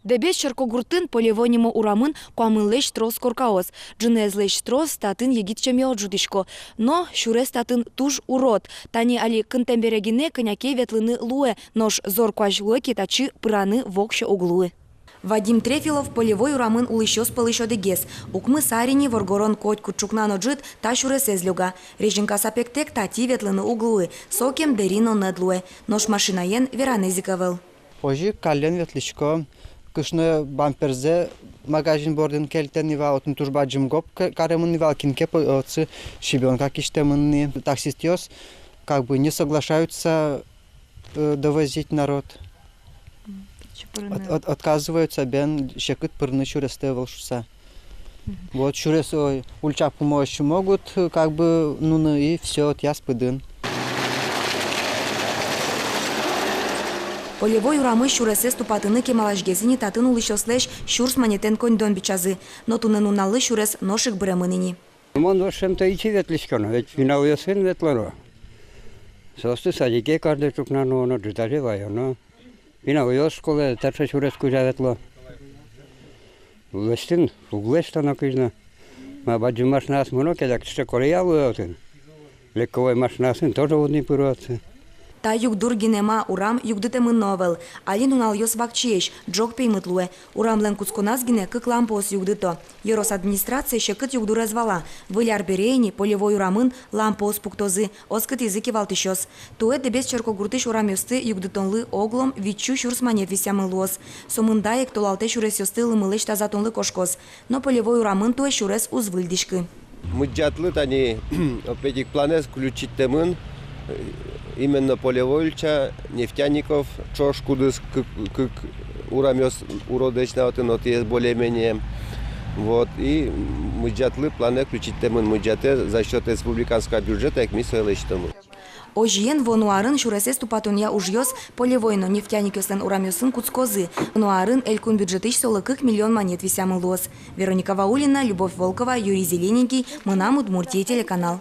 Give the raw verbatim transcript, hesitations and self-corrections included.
Дэбес черкогуртын Полевой нимо урамын куамынлэсь трос коркаос. Ӝыныезлэсь трос татын егит семьяос ӝутӥсько. Но сюрес татын туж урод. Тани али кынтэм бере гинэ кӧня ке ветлыны луэ, нош зор куазь луэ ке, татчы пыраны воксё уг луы. Вадим Трефилов Полевой урамын улӥсьёс пӧлысь одӥгез. Укмыс ар ини воргорон котькуд ӵукна но ӝыт та сюресэз лёга. Резинка сапегтэк татӥ ветлыны уг луы, сокем дэри но нӧд луэ. Нош машинаен веранэз ик ӧвӧл. Озьы каллен ветлӥсько, кышно бамперзэ магазин бордын кельтэмын ни вал, отын туж бадӟым гоп к-, каремын ни вал, кин ке по-, отчы щебёнка кисьтэмын ни. Таксистъёс как бы не соглашаются, э, довозить народ. М, чупрыны. От-, от-, отказываются, бен, секыт пырыны сюрестэ ӧвӧл шуса. Вот сюрес, ой, ульча пумозь могут, э, как бы, нуны, и всё, отъяз пыдын. Полевой урамысь сюресэз тупатыны кемаласьгес ини татын улӥсьёслэсь сюрс манетэн коньдон бичазы. Но туннэ нуналлы сюрес нош ик быремын ини. Мон, в общем-то, ичи ветлӥсько но, ведь пиналъёсын ветлоно. Соосты садике каждый ӵукна нуоно, ӝытазе ваёно. Пиналъёс школае таӵе сюрес кузя ветло. Лэсьтыны уг лэсьто нокызьы но. Ма, бадӟым машинаос мыно ке, дак тӥни колея луэ отын. Легковой машинаосын тоже уд ни пыры отчы. Та югдур гинэ ма, урам югдытэмын но ӧвӧл. Али нуналъёс вакчиесь, ӝог пеймыт луэ. Урамлэн кутсконаз гинэ кык лампаос югдыто. Ёрос администрацие секыт югдурез вала. Выль ар бере ини Полевой урамын лампаос пуктозы, оскытӥзы кивалтӥсьёс. Туэ Дэбес черкогуртысь урамъёсты югдытонлы оглом витьсю сюрс манет висъямын луоз. Сомында ик толалтэ сюресъёсты лымылэсь тазатонлы кошкоз. Но Полевой урамын туэ сюрес уз выльдӥськы. Мыдӟатлы тани, опять ик, планэз включитьтэмын, э, именно Полевой ульча, Нефтяников ӵош, кудӥз кык, кык урамъёс уродэсь на отын, отӥез более-менее. Вот, и мыдӟатлы планэ включитьтэмын, мыдӟатэ за счёт республиканского бюджета ик ми сое лэсьтомы. Озьыен, вуоно арын сюресэз тупатонъя ужъёс Полевой но Нефтяникъёслэн урамъёсын кутскозы. Вуоно арын элькун бюджетысь солы кык миллион манет висъямын луоз. Вероника Ваулина, Любовь Волкова, Юрий Зелененький, «Мынам Удмуртие» телеканал.